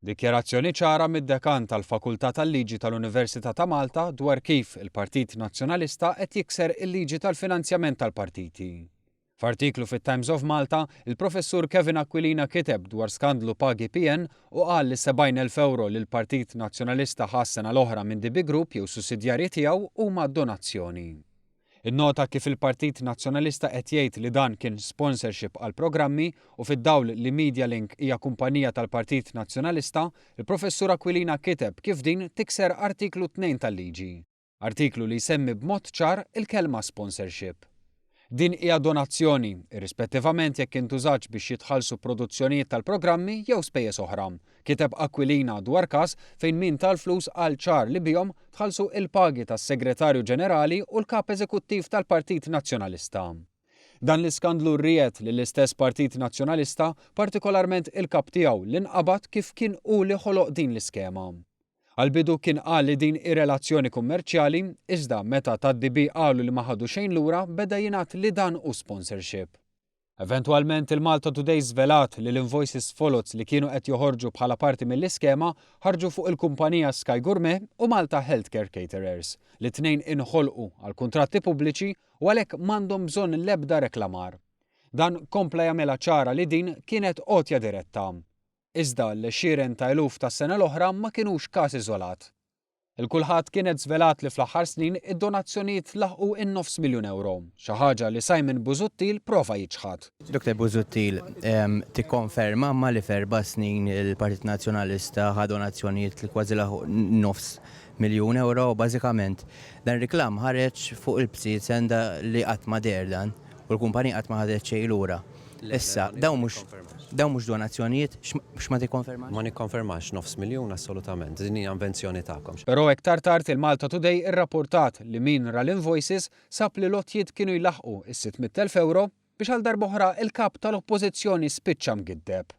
Dikjarazzjoni ċara mid-Dekan tal-Fakultà tal-Liġi tal-Università ta' Malta dwar kif il-Partit Nazzjonalista qed jikser il-liġi tal-finanzjament tal-partiti. F'artiklu fit-Times of Malta, il-Professur Kevin Aquilina kiteb dwar skandlu pagi PN u qal li 70,000 ewro li l-Partit Nazzjonalista ħa s-sena l-oħra minn DB Group jew sussidjarji tiegħu huma donazzjoni. Innota kif il-Partit Nazzjonalista qed jgħid li dan kien sponsorship għall-programmi u fid-dawl li Medialink hija kumpanija tal-Partit Nazzjonalista, il-Professur Aquilina kiteb kif din tikser artiklu 2 tal-liġi. Artiklu li jsemmi b'mod ċar il-kelma sponsorship. Din hija donazzjoni, irrispettivament jekk intużatx biex jitħallsu produzzjonijiet tal-programmi jew spejjeż oħra, kiteb Aquilina dwar każ fejn min ta l-flus qal ċar li bihom tħallsu il-pagi tas-Segretarju Ġenerali u l-Kap Eżekuttiv tal-Partit Nazzjonalista. Dan l-iskandlu riegħed lill-istess Partit Nazzjonalista, partikolarment il-Kap tiegħu li nqabad kif kien hu li ħoloq din l-iskema. Għall-bidu kien qal li din hi relazzjoni kummerċjali, iżda meta tad-DB qalu li ma ħadu xejn lura beda jingħad li dan hu sponsorship. Eventwalment il-Malta Today żvelat li l-invoices foloz li kienu qed joħorġu bħala parti mill-iskema ħarġu fuq il-kumpanija Sky Gourmet u Malta Healthcare Caterers, li t-tnejn inħolqu għal kuntratti pubbliċi u għalhekk m'għandhom bżonn l-ebda reklamar. Dan kompla jagħmilha ċara li din kienet għotja diretta. Iżda l-għexieren ta' eluf tas-sena l-oħra ma kinux każ iżolat. Il Kulħadd kienet żvelat li fl-aħħar snin id-donazzjonijiet laħqu in-nofs miljun ewro, xi ħaġa li Simon Busuttil prova jiċħad. Dr Busuttil, tikkonferma imma li f'erba' snin il-Partit Nazzjonalista ħa donazzjonijiet li kważi laħqu nofs miljun ewro u bażikament dan ir-riklam ħareġ fuq il-bsiezen li qatt ma deher dan u l-kumpanija qatt ma ħadet xejn lura. Issa, dawn mhux dawn mhux donazzjonijiet, x'ma tikkonfermax? Ma nikkonfermax nofs miljun assolutament, din hija invenzjoni tagħkom. Però iktar tard il-Malta Today irrapportat li min ra l-invoices sab li l-għotjiet kienu jlaħħqu is-600,000 ewro biex għal darb'oħra il-Kap tal-Oppożizzjoni spiċċa mgiddeb.